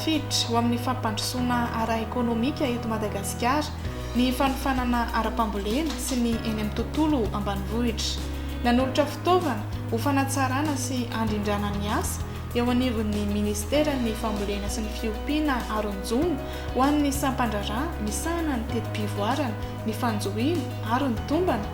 Tafiditra ho amin'ny fampandrosoana ara-ekonomika eto Madagasikara ny fanofanana ara-pambolena sy ny eny amin'ny tontolo ambanivohitra. Nanolotra fitaovana ho fanatsarana sy handrindrana ny asa eo anivon'ny minisiteran'ny Fambolena sy ny Fiompiana ary ny Jono ho an'ny sampandraharaha misahana ny teti-pivoarana, ny fanjohiana ary ny tombana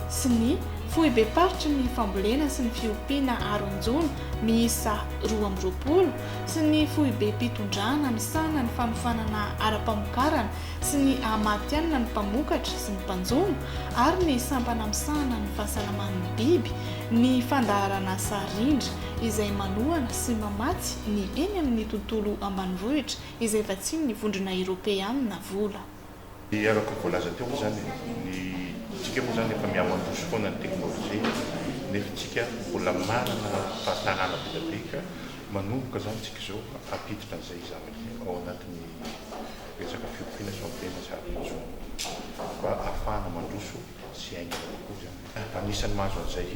sy ny foibem-paritry ny Fambolena sy ny Fiompiana ary ny Jono miisa 22 sy ny foibem-pitondrana misahana ny fanofanana ara-pamokarana sy ny hahamatihanina ny mpamokatra sy ny mpanjono ary ny sampana misahana ny fahasalaman'ny biby ny fandaharanasa Rindra izay manohana sy mamatsy ny eny amin'ny tontolo ambanivohitra izay vatsian'ny Vondrona Eropeanina vola. Araka ny voalaza teo moa izany, ny tsika moa izany efa miha-mandroso foana ny teknolojia nefa tsika mbola manana fahatarana be dia be ka manomboka izany tsika izao hampiditra an'izay zavatra izay ao anatin'ny resaka fiompiana sy fambolena sy ary ny jono mba hahafahana mandroso sy haingana kokoa izany. Anisan'ny mahazo an'izay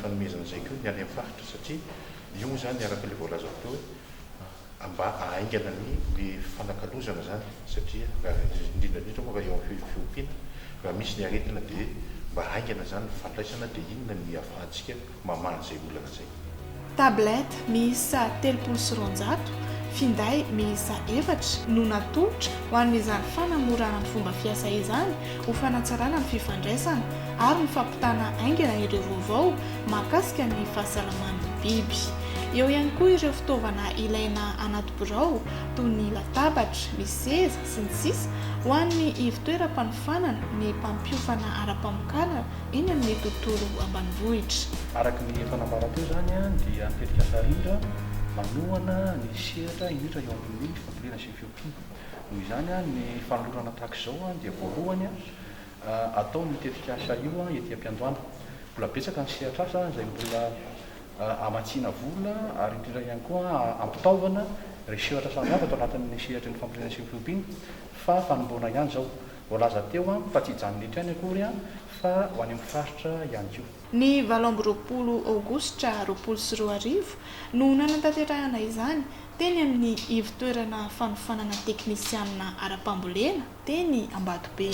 fanomezana izay koa ny any amin'ny faritra satria io moa izany araka ilay voalazako teo hoe mba hahaingana ny ny fifanakalozana izany satria raha indrindra indrindra moa raha eo amin'ny fiompiana raha misy ny aretina dia mba haingana izany ny fifandraisana dia inona ny ahafahantsika mamaha an'izay olana izay. Tablette miisa 230, finday miisa efatra no natolotra ho an'izany fanamorana ny fomba fiasa izany ho fanatsarana ny fifandraisana ary ny fampitana haingana ireo vaovao mahakasika ny fahasalaman'ny biby. Eo ihany koa ireo fitaovana ilaina anaty birao toy ny latabatra, ny seza, sy ny sisa ho an'ny ivon-toeram-panofanana ny mpampiofana ara-pamokarana eny amin'ny tontolo ambanivohitra. Araka ny efa nambara teo izany dia ny tetikasa Rindra manohana ny sehatra indrindra eo amin'ny fambolena sy ny fiompiana. Noho izany ny fanolorana tahaka izao dia voalohany ataon'io tetikasa io ety am-piandohana. Mbola betsaka ny sehatr'asa izay mbola hamatsiana vola ary indrindra ihany koa hampitaovana ireo sehatra samihafa ato anatin'ny sehatry ny fambolena sy ny fiompiana fa fanombohana ihany izao. Voalaza teo fa tsy hijanona eto ihany akory fa ho any amin'ny faritra ihany koa. Ny 28 aogositra 2020 no nanatanterahana izany teny amin'ny ivon-toerana fanofanana teknisianina ara-pambolena teny Ambatobe.